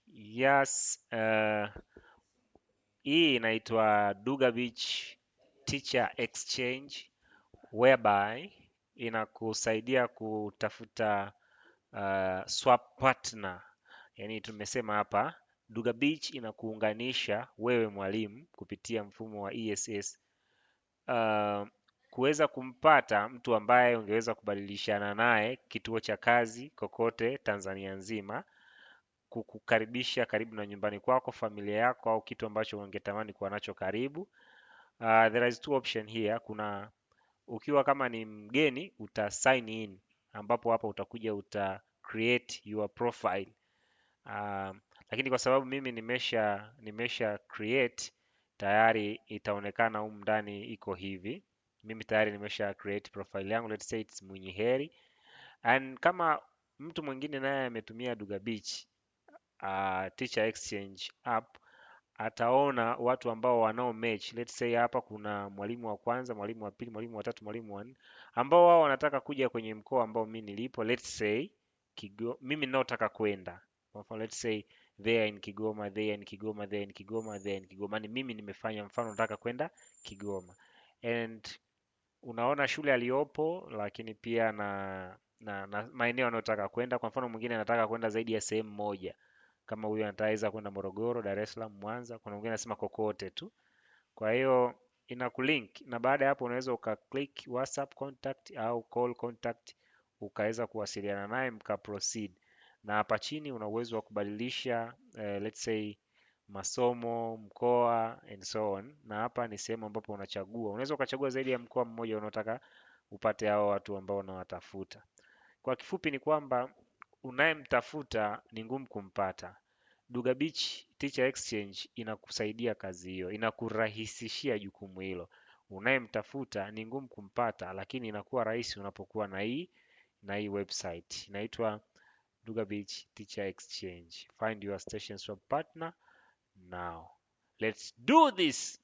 Yes, hii inaitwa Duga Beach Teacher Exchange whereby inakusaidia kutafuta swap partner. Yaani tumesema hapa Duga Beach inakuunganisha wewe mwalimu kupitia mfumo wa ESS kuweza kumpata mtu ambaye ungeweza kubadilishana naye kituo cha kazi kokote Tanzania nzima, kukukaribisha karibu na nyumbani kwako, familia yako, au kitu ambacho ungetamani kuwa nacho karibu. There is two option here. Kuna ukiwa kama ni mgeni uta sign in, ambapo hapa utakuja uta create your profile. Lakini kwa sababu mimi nimesha create tayari, itaonekana humu ndani iko hivi. Mimi tayari nimesha create profile yangu, let's say it's Mwinyi Heri. And kama mtu mwingine naye ametumia Duga Beach Teacher Exchange app, ataona watu ambao wanao match. Let's say hapa kuna mwalimu wa kwanza, mwalimu wa pili, mwalimu wa tatu, mwalimu wa nne ambao wao wanataka kuja kwenye mkoa ambao mimi nilipo, let's say mimi ninaotaka kwenda. Kwa mfano let's say they are in Kigoma, they are in Kigoma, they are in Kigoma, they are in Kigoma. Ni mimi nimefanya mfano nataka kwenda Kigoma. And unaona shule aliyopo, lakini pia na maeneo anayotaka kwenda. Kwa mfano mwingine anataka kwenda zaidi ya sehemu moja, kama huyu anataweza kwenda Morogoro, Dar es Salaam, Mwanza. Kuna mwingine anasema kokote tu. Kwa hiyo inakulink, na baada ya hapo unaweza ukaclick WhatsApp contact au call contact, ukaweza kuwasiliana naye mka proceed. Na hapa chini una uwezo wa kubadilisha let's say masomo, mkoa and so on. Na hapa ni sehemu ambapo unachagua, unaweza ukachagua zaidi ya mkoa mmoja unaotaka upate hao watu ambao unawatafuta. Kwa kifupi ni kwamba unayemtafuta ni ngumu kumpata. Duga Beach Teacher Exchange inakusaidia kazi hiyo, inakurahisishia jukumu hilo. Unayemtafuta ni ngumu kumpata, lakini inakuwa rahisi unapokuwa na hii website inaitwa Duga Beach Teacher Exchange. Find your station swap partner now. Let's do this.